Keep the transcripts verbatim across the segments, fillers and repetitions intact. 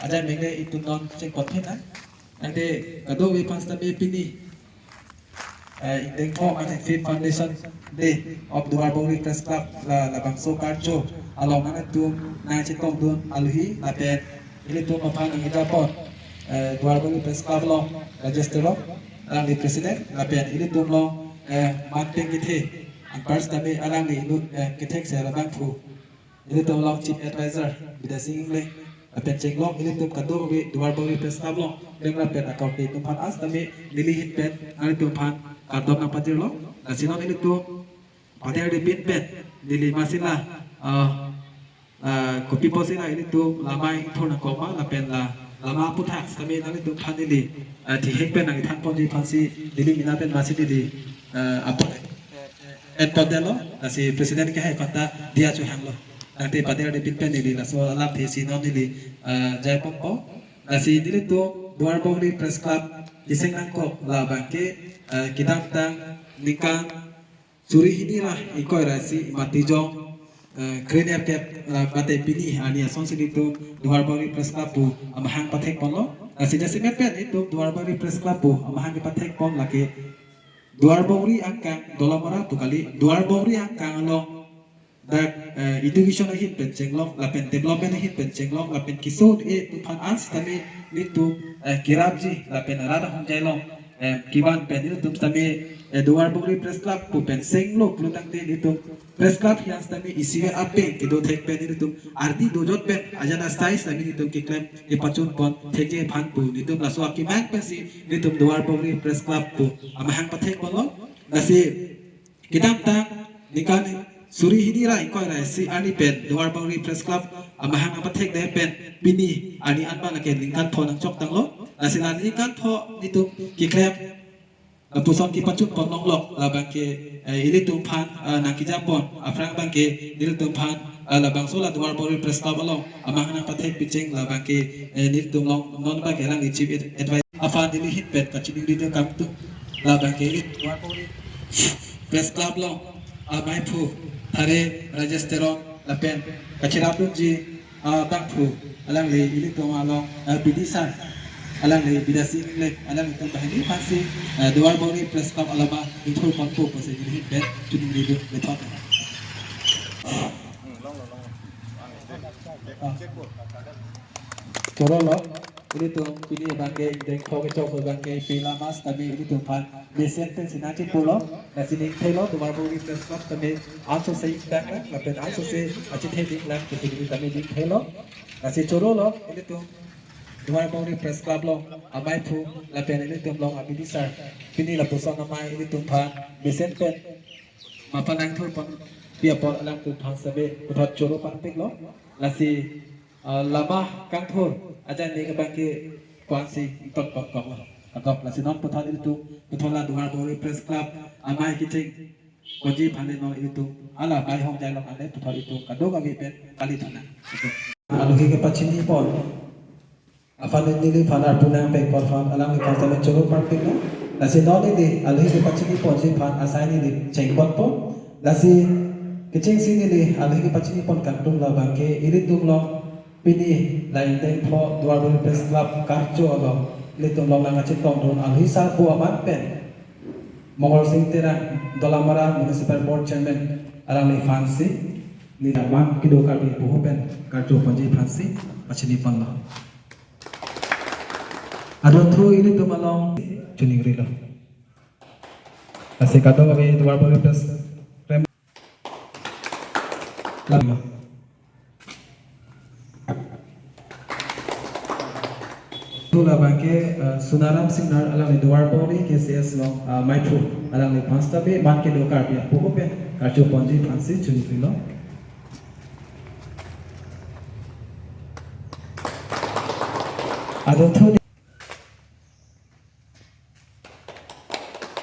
Ajai mengle itum non cheng konthena. Tangte kadokave aphan sitame pini, eh, ingdeng pho mate fifth Foundation Day of Duarbagori Press Club la, labangso karcho along nangtum nangchetongdun aluhi lapen ilitum aphan nangkejapon, eh, Duarbagori Press Club along Rajesh Teron, alangli President, lapen ilitum along, eh, manpeng kethe anpar sitame alangli inut, eh, kethek se labangphu ilitum along Chief Advisor Bidya Sing Engleng, lapen chenglok ilitum kadokave Duarbagori Press Club along, lengra pen akam ke itum aphan an sitame neli ahin pen nanglitum aphan kardom nangpajirlo. Lasi non ilitum pader dipin pen neli masila, ah, ah, kopi pusi la ilitum lamai ingthur nangkok ma lapen la lama aphuthak sitame nanglitum aphan neli, ah, thihek pen nangthanponji aphansi neli mina pen masi neli, ah, apot en pondetlo, lasi President ke hai pata dia chu hanglo. Tangte pader dipin pen neli laso alamthe si non neli, ah, jaiponpo. Lasi nelitum Duarbagori Press Club kiseng nangkok labang ke, ah, kedamtang ningkan suri hini ra ingkoi ra isi Matijong, eh, kre nerkep, eh, mate pini arni asonsi nelitum Duarbagori Press Club pu amahang pathekponlo. Lasi jasemet pen nelitum Duarbagori Press Club pu amahang kepathekpon lake Duarbagori angkang Dolamara pu kali, Duarbagori angkang along dak, eh, education ahin pen chenglok lapen development ahin pen chenglok lapen keso e pu aphan an sitame nelitum, eh, kerapji lapen arat ahongjai along, eh, kevan pen nelitum sitame, eh, Duarbagori Press Club pu pen senglo pulo tangte nelitum Press Club hian sitame isivet apeng kedo thek pen nelitum ardi dojot pen ajat asai sitame nelitum keklem kepachunpon thekji aphan pu nelitum laso akemang pensi nelitum Duarbagori Press Club pu amahang pathekponlo. Lasi kedamtang ningkan suri hini ra ingkoi ra isi arni pen Duarbagori Press Club amahang nangpathekdet pen pini arni anbang lake ningkan pho nangchoktanglo. Lasi la ningkan pho nelitum keklem lapuson kepachunpon longlok labang ke, eh, ilitum aphan, eh, nangkejapon aphrang abang ke nelitum aphan, eh, labangso la Duarbagori Press Club along amahang nangpathek picheng labang ke, eh, nelitum along non abang ke alangli Chief Ad-, Advisor aphan neli ahin pen kachiningri do kangtung labang ke ili Duarbagori Press Club along, ah, maiphu thare Rajesh Teron lapen kacherapdunji, ah, bangphu alangli ilitum along, ah, Bidya Sing, alangli Bidya Sing Engleng, alanglitum banghini aphansi, ah, Duarbagori Press Club alama ingthurponpo pusi neli ahin pen chiningri do methot. Ah. Chorolo, ilitum pini abang ke ingdeng pho kechok abang ke pela mas kami ilitum aphan mesen pensi nangchepulo, lasi ning thelo Duarbagori Press Club kami anso se ingdeng lang, lapen anso se achethe ding lang, kepini kami ning thelo, lasi chorolo, ilitum Duarbagori Press Club along amaiphu, lapen ilitum along abidi sar, pini lapuson amei ilitum aphan mesen pen maphan nangthurponpi apot alangtum aphan sitame puthot choro parpiklo, lasi ah, lama kangthur ajai ning abang ke ko-ansi ingtotpon kok lo. Kadok lasi non puthot ilitum, puthot la Duarbagori Press Club amei kecheng ponji aphan non ilitum hala bai hongjai along ane puthot ilitum kadokave pen kali thana. Aluhi kepachinipon aphan neli aphan arpu nangpekpon aphan alangliphan sitame choro parpiklo. Lasi non neli aluhi kepachiniponji aphan asai neli chengponpo. Lasi kechengsi neli aluhi kepachinipon kangtung labang ke ilitum along pini la ingdeng pho Duarbagori Press Club karcho along ilitum along nangkachetongdun aluhi sarpo amat pen Mongol Sing Terang, Dolamara Municipal Board Chairman, alangliphansi neli man kedo Karbi puhu pen karcho ponji aphansi pachiniponlo. Adunthu ilitum along chiningrilo. Lasi kadokave Duarbagori Press Rem lama. Adunthu labang ke, eh, Sunaram Singnar alangli Duarbagori K C S along, eh, maiphu, alangliphan sitame man kedo Karbi apuhu pen karcho ponji aphansi chiningrilo. Adunthu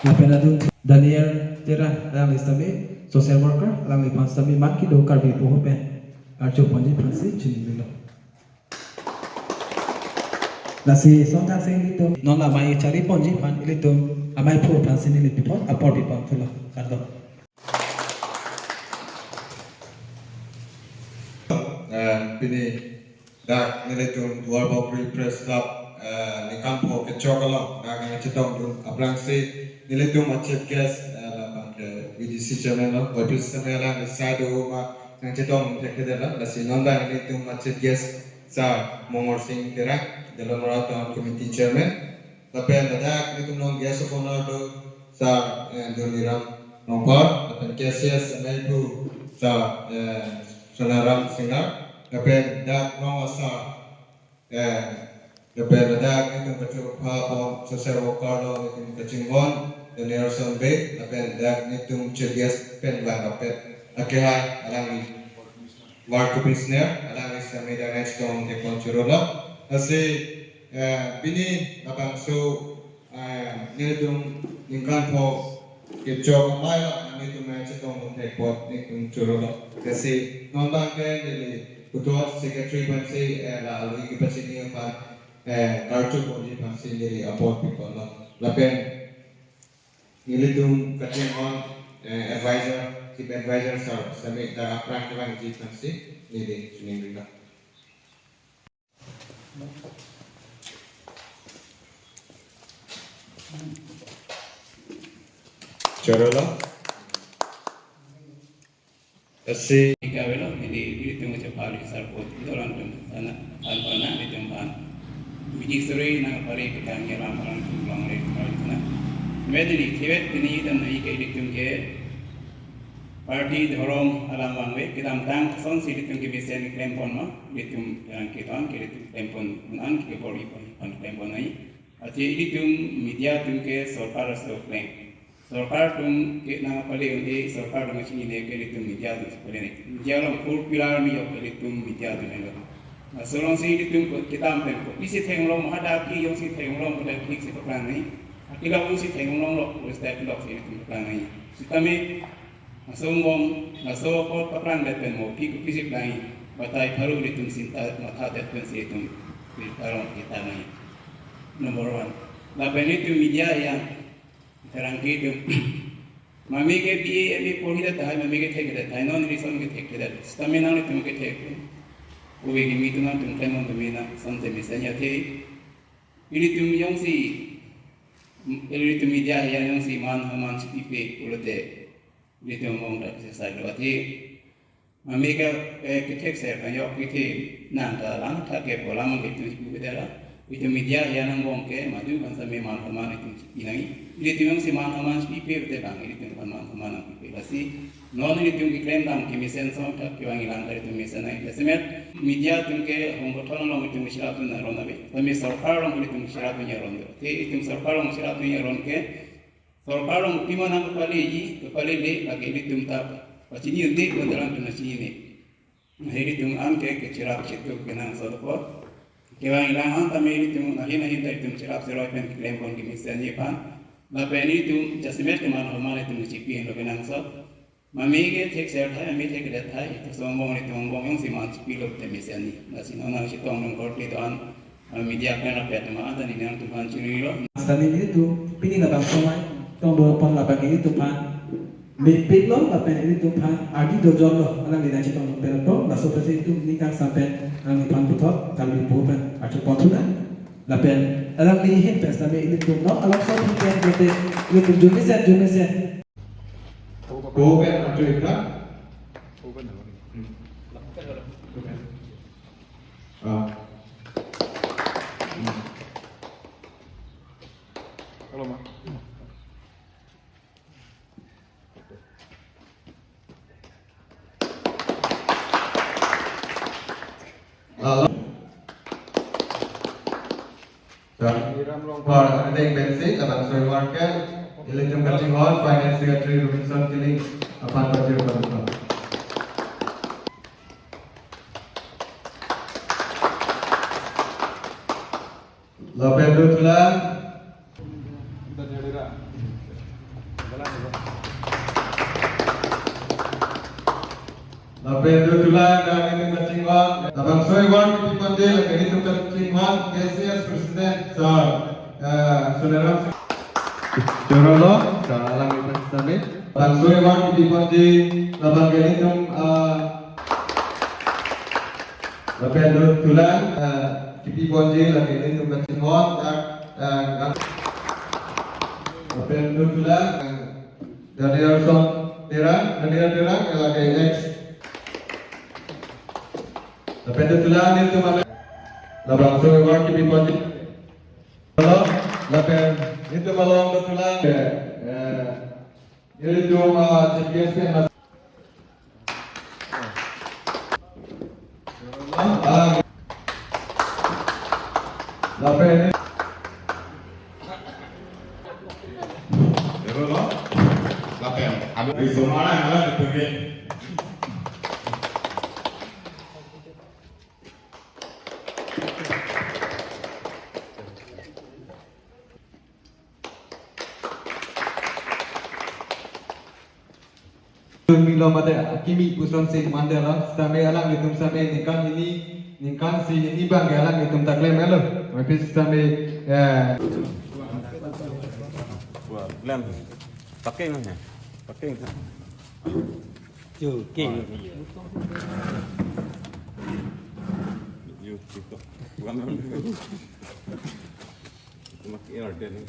lapen adunthu Daniel Terang alangli sitame social worker, alangliphan sitame man kedo Karbi apuhu pen karcho ponji aphansi chiningrilo. Lasi son thangsing ilitum non la amei chari ponji aphan ilitum amaiphu aphansi neli puthot apor pipon thulo. Kardom. Eh, pini Dak nelitum Duarbagori Press Club, eh, ningkan pho kechok along dak nangchetongdun aphrangsi nelitum a chief guest, eh, labang ke V D C chairman lo, Y P C chairman lang, side o ma nangchetong thekthedet lo, lasi non bang nelitum a chief guest Sir Mongor Sing Terang, Dolamara Town Committee Chairman. Lapen ladak nelitum along guest of honor do Sir, eh, Doniram Rongphar, lapen K C S amei pu Sir, eh, Sonaram Singnar, lapen dak rong asar, eh, lapen ladak nelitum kachupha pon social worker lo nelitum kachinghon Danielson Bey, lapen dak nelitum chief guest pen vangpet akehai alangli Ward Commissioner, alangli sitame dak nangchetong thekpon chorolo. Lasi, eh, pini labangso, eh, nelitum ningkan pho kechok amei lo, nelitum nangchetong thekpon nelitum chorolo. Lasi non bang ke neli puthot secretary aphansi, eh, la alui kepachini aphan, eh, karcho ponji aphansi neli apor piponlo. Lapen nelitum kachinghon, eh, advisor, chief advisor sir sitame dak aphrang kevangji aphansi neli chiningrilo. Chorolo. Lasi ikawelo, neli ilitum kachepali sarpo, itoran tum sana, aphan aphan nelitum aphan. Biji suri nangpali petang ya lam orang tum long le tum sana. Medini, thewet pini itum nai ke ilitum ke party dhorom alam vangve, kedamtang kosonsi ilitum kemesen klempon ma, ilitum yang keton, ke ilitum klempon, non ke bor-i pon, pon klempon nai. Athe ilitum media atum ke sorkar aso klem. Sorkar atum ke nangpale un-e, sorkar atum chinine ke ilitum media atum si pale nai. Media along four pillar mi yok ilitum media atum helo. Laso alongsi ilitum ko kedam pen kopisi theklong, hadak ke jongsi theklong, hadak ke si paklang nai. Akilok jongsi theklonglo, terus dak kilok si ilitum paklang nai. Sitame laso angbong, laso apot paklang det pen mo, pi kopisi paklang nai. Batai pharo ilitum sinta matha det pensi itum, itum along kita nai. Number one. Lapen itum media yang terang ke itum. Mami ke B A, M A porhi det tahai, mami ke thekthedet tahai, non reason ke thekthedet. Sitame nanglitum ke thek. Ove kimi itum nangtum klem un tumi na, samte mesen ya the. Ilitum jongsi, ilitum media ya jongsi man haman chipipe pulote, ilitum angbong dak sesai lo athe. Mami ke, eh, kethek ser kan yok kethe nang ta lang thak ke polam ke tu ipu ke dera. Itum media ya angbong ke madu kan sitame man haman itum chipi nai. Ilitum jongsi man haman chipipe te bang ilitum aphan man haman nangpipe. Lasi non ilitum keklem dam kemesen song thak kevang ilang kari itum mesen nai. Jasemet media atum ke hongbothon along itum cherap dun aron ave. Tame sorkar along ilitum cherap dun aron ave. Te itum sorkar along cherap dun aron ke sorkar along pima nangpaleji, kepalele, lake ilitum ta pachini un-e, pon dalam tu nangchinine. Ilitum an ke kecherap chetu kenangsot apot. Kevang ilang an tame ilitum ahin ahin ta itum cherap cheroi pen keklempon kemesenji aphan. Lapen ilitum jasemet ke man haman itum chipi henlo kenangsot. Mami ke thek ser tahai, mami thekthedet tahai, itum angbong, itum angbong jongsi man chipilo te mesen nai. Lasi non nangchetongdun korte do-an, ah, media pen rapet ma anta neli nangtum aphan chinilo. Sitame nelitum pini labangso amei tongdun aphan labang ke ilitum aphan mepik lo, lapen ilitum aphan ardi dojol lo, alangli nangchetongdun pen apot, laso apotsi itum ningkan sam pen alangli aphan puthot kali po pen archo pon thu nang. Lapen alangli ahin pen sitame ilitum non along so pen pen ilitum jumisen jumisen. Ko pen archo ikha. Hmm. Ah. Hmm. Halo, Ma. Halo. Sir Doniram Rongphar, ateng pensi, labangso award ke ilitum kachinghon, Finance Secretary Robinson Killing aphan pajir pon. Lapen dothulang. Lapen dothulang, dak nelitum kachinghon, labangso award kipi ponji, lake nelitum kachinghon, K C S President, Sir, eh, Sonaram Sing. Chorolo, Sir, alangli aphan sitame. Labangso award kipi ponji, labang ke nelitum, eh, Lapen do tulang, eh, kipi ponji lake nelitum kachinghon, eh, eh, lapen do tulang, eh, Danielson Terang, Daniel Terang, eh, lake ex. Lapen do tulang nelitum, labangso award kipi ponji. Halo, lapen nelitum along do tulang, eh, eh, nelitum, ah, G P S pen mas-, ah, lapen. Ero lo, lapen. Abang di semua lah, malah betul. Milo mate akimi puson si mandela sitame alanglitum sitame ningkan hini, ningkan si hini abang ke alanglitum ta klemlo. Mepis sitame, eh, Wah, lem. Pakai mana? Pakai. Yo, king. Yo, TikTok. Bukan. Makin ada nih.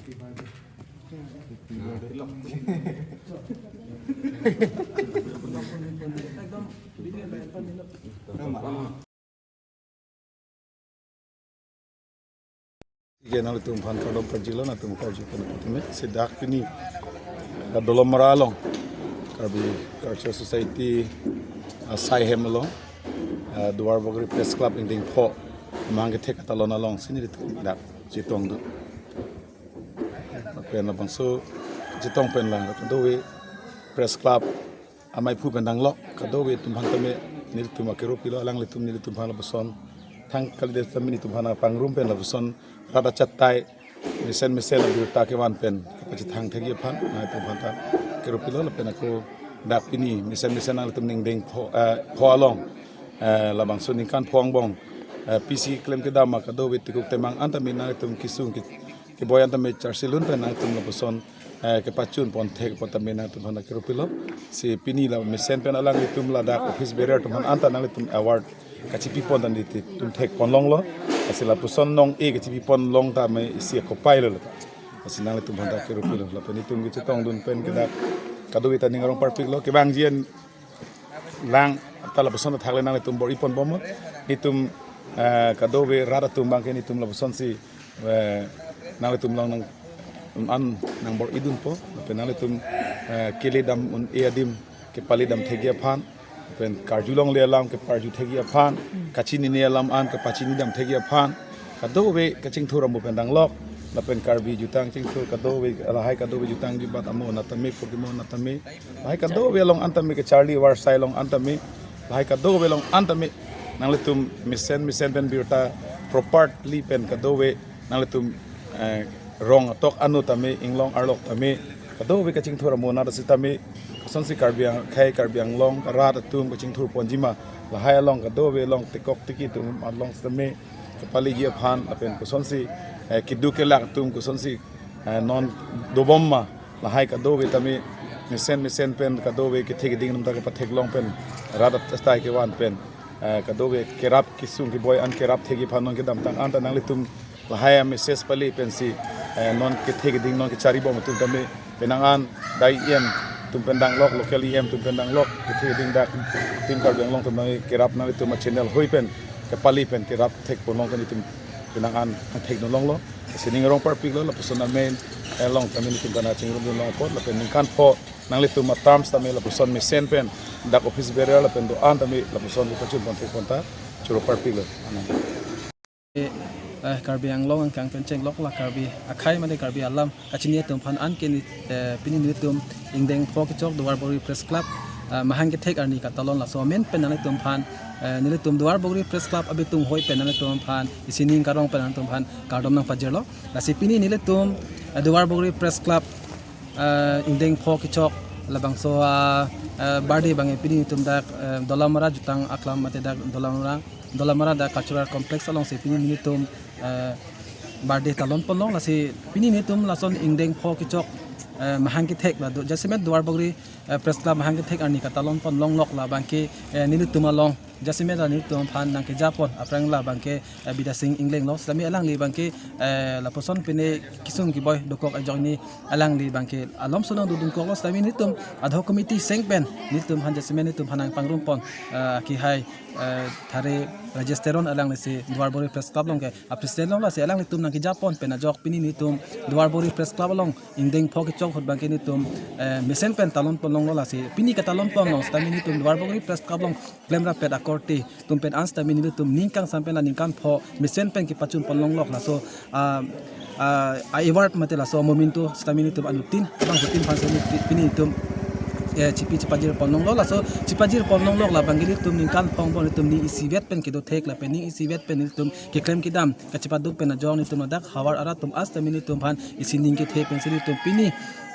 Ke nanglitum aphan kardom pajirlo, nangtum karju pen tumi. Si dak pini, eh, Dolamara along Karbi Cultural Society, eh, asai hem along, eh, Duarbagori Press Club ingdeng pho mahang kethek katalon alongsi nelitum dak chetong do. Lapen labangso chetong pen la, kadokave Press Club amei aphu pen danglok, kadokave atum aphan tame nelitum akero pilo, alanglitum nelitum aphan lapuson thang kalidet tame nelitum aphan pangrum pen lapuson rat achatai mesen mesen abirta kevan pen kapachethang thekji aphan nangtum aphan ta kero pilo. Lapen ako dak pini mesen mesen nangtum ingdeng pho, eh, pho along, eh, labangso ningkan pho angbong, eh, pisi klem kedam ma kadokave tikuk temang an tame nangtum kesung ke keboi an tame charsi lun pen nangtum lapuson, eh, kepachun pon thek pon tame nangtum aphan kero pilo. Si pini la mesen pen alanglitum ladak office bearer atum aphan anta nangtum award kachipi pon tame nelitum thek pon longlo. Lasi lapuson nong-e kachipi pon long tame isi akopai lo. Lasi nanglitum aphan kero pilo. Lapen nelitum kechetong dun pen ke dak kadokave ta ning arong parpiklo, kevangji an lang ta lapuson ta thakle nanglitum bor-i pon bom. Nelitum, eh, kadokave rat atum abang ke nelitum lapuson si, eh, nanglitum along nang an nang bor-i dunpo. Lapen nanglitum, eh, kele dam un-e adim kepale dam thekji aphan, lapen karjulongle alam keparju thekji aphan, kachinine alam an kepachini dam thekji aphan, kadokave kachingthur amo pen danglok, lapen Karbi jutang chingthur kadokave, lahai kadokave jutang jubat amo natame pokimo natame, lahai kadokave along an tame kecharli varsai along an tame, lahai kadokave along an tame nanglitum mesen mesen pen birta properly pen kadokave nanglitum, eh, rong atok anu tame inglong arlok tame kadokave kachingthur amo nat sitame kosonsi Karbi Ang-, akhei Karbi Anglong arat atum kachingthur ponji ma, lahai along kadokave along tekok tiki atum along sitame kepaleji aphan lapen kosonsi, eh, keduk kelak atum kosonsi, eh, non dobom ma, lahai kadokave tame mesen mesen pen kadokave kethe keding atum ta kepathek long pen rat achatai kevan pen, eh, kadokave kerap kesung keboi an kerap thekji aphan non kedamtang anta nanglitum lahai a message pale pensi, eh, non kethe keding non kechari bom atum tame penang an dai E M atum pen danglok, local E M atum pen danglok, kethe keding dak Team Karbi Anglong atum tame kerap nanglitum a channel hoi pen kepale pen kerap thek pon long pen itum penang an thek dun longlo. Sining arong parpiklo, lapuson amen, eh, along tame nelitum aphan chingrum dun long apot, lapen ningkan pho nanglitum a terms tame lapuson mesen pen dak office bearer lapen do-an tame lapuson kepachun pon thek pon ta choro parpiklo. Anang. Eh, Karbi Anglong angkang pen chenglok la Karbi akhei mate Karbi alam kachini atum aphan an ke ne, eh, pini nelitum ingdeng pho kechok Duarbagori Press Club, eh, mahang kethek arni katalon laso amen pen nanglitum aphan, eh, nelitum Duarbagori Press Club abitung hoi pen nanglitum aphan isining karong pen nanglitum aphan kardom nangpajirlo. Lasi pini nelitum, eh, Duarbagori Press Club, eh, ingdeng pho kechok labangso, ah, eh, birthday abang pini nelitum dak, eh, Dolamara jutang aklam mate dak Dolamara, Dolamara dak Cultural Complex alongsi pini nelitum, eh, birthday talon pon long. Lasi pini nelitum lason ingdeng pho kechok eh, mahang kethek la do, jasemet Duarbagori, eh, Press Club mahang kethek arni katalon pon longlok labangke, eh, nelitum along, jasemet la nelitum aphan nangkejapon aphrang labangke, eh, Bidyasing Engleng lo, sitame alangli abangke, eh, lapuson pine kesung keboi dokok ajoine alangli abangke alom sonang dodun koklo, sitame nelitum ad hoc committee seng pen nelitum aphan jasemet nelitum aphan nangpangrumpon, eh, kehai, eh, Thare Rajesh Teron alanglisi Duarbagori Press Club along ke a president lo, lasi alanglitum nangkejapon pen ajok pini nelitum Duarbagori Press Club along ingdeng pho kechok ahut abangke nelitum, eh, mesen pen talon pon longlo, lasi pini katalon pon long sitame nelitum Duarbagori Press Club along klemrappet akorte atum pen an sitame nelitum ning kangsam pen la ningkan pho mesen pen kepachun pon longlok, laso, ah, ah, a-award mate laso memento sitame nelitum anuttin abangphutin aphan sitame pini nelitum, eh, chipi chipajir pon longlo, laso chipajir pon longlok labangke nelitum ningkan pho angbong nelitum ning isivet pen kedo thek lapen ning isivet pen nelitum keklem kedam kachepaduk pen ajok nelitum ladak havar arat atum an sitame nelitum aphan isining kethe pensi nelitum pini,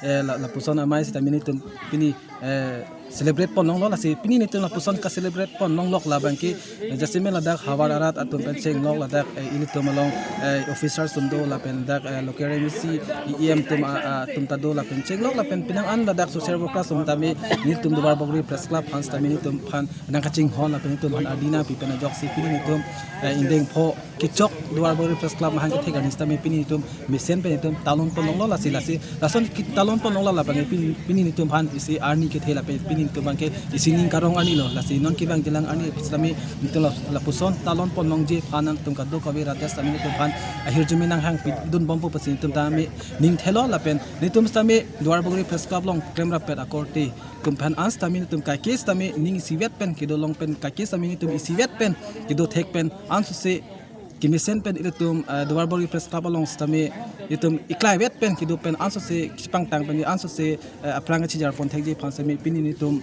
eh, la, lapuson amei sitame nelitum pini, eh, celebrate pon longlo, lasi pini nelitum lapuson kacelebrate pon longlok labangke, eh, jasemet ladak havar arat atum pen chenglok ladak, eh, ilitum along, eh, officers atum do lapen dak, eh, local M A C, E M atum, ah, ah, atum ta do lapen chenglok lapen penang an ladak social workers atum tame nelitum Duarbagori Press Club aphan sitame nelitum aphan nangkachinghon lapen nelitum aphan ardi nangpi pen ajoksi pini nelitum, eh, ingdeng pho kechok Duarbagori Press Club mahang kethek arni sitame pini nelitum mesen pen nelitum talon pon longlo, lasi lasi lason ketalon pon longlo labangke pini, pini nelitum aphan isi arni kethe lapen pini nelitum abangke isining karong arni lo, lasi non kevangjilang arni sitame nelitum la, lapuson talon pon longji aphan nangtum kadokave rates sitame nelitum aphan ahirjume nanghangpi dunbompo pusi nelitum tame ning thelo lapen nelitum sitame Duarbagori Press Club along klemrappet akorte atum aphan an sitame nelitum kaike sitame ning isivet pen kedo long pen kaike sitame nelitum isivet pen kedo thek pen ansose kemesen pen ilitum, eh, Duarbagori Press Club along sitame itum iklaivet pen kedo pen ansose chepangtang pen ansose, eh, aphrang kachijar pon thekji aphan sitame pini nelitum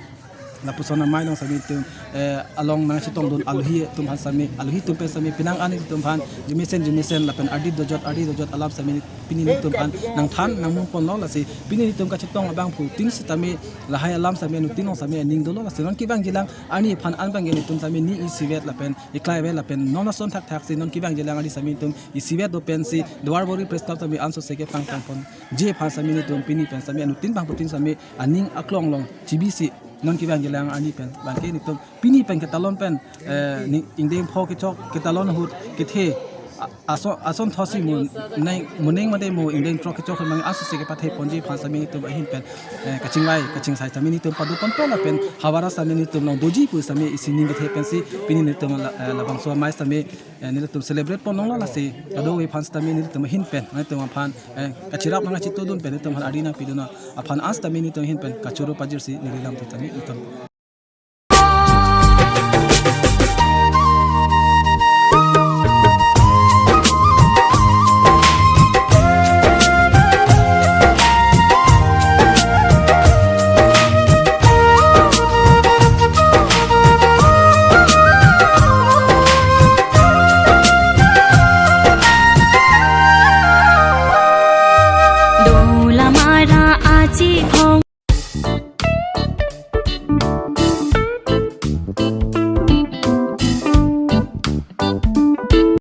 lapuson amei along sitame itum, eh, along nangchetongdun alohi atum aphan sitame, alohi atum pen sitame penang an itum aphan jumesen jumesen lapen ardi dojot ardi dojot alam sitame pini nelitum aphan nangthan nangmung ponlo, lasi pini nelitum kachetong abangphutin sitame lahai alam sitame anuttin along sitame aning dolo, lasi non kevangjilang arni aphan an abangke nelitum sitame ning isivet lapen iklaivet lapen non ason thakthak si non kevangjilang arni sitame itum isivet do pensi Duarbagori Press Club sitame ansose kepangtang ponji aphan sitame nelitum pini pen sitame anuttin abangphutin sitame aning aklong along chibisi non kevangjilang arni pen abangke nelitum pini pen ketalon pen, eh, ning, ingdeng pho kechok ketalon ahut kethe a, ason, ason thotsi mo neng, mo neng mate mo ingdeng throk kechok ahut abang ansose kepathe ponji aphan sitame nelitum ahin pen, eh, kachinglai kachingsai sitame nelitum pado ponpo lapen havar arat sitame nelitum along doji pu sitame isining kethe pensi pini nelitum la, eh, labangso amei sitame, eh, nelitum celebrate pon longlo, lasi kadokave aphan sitame nelitum ahin pen nelitum aphan, eh, kachirap nangkachitudun pen nelitum aphan ardi nangpidun aphan an sitame nelitum ahin pen kachoro pajirsi neli lam titame nelitum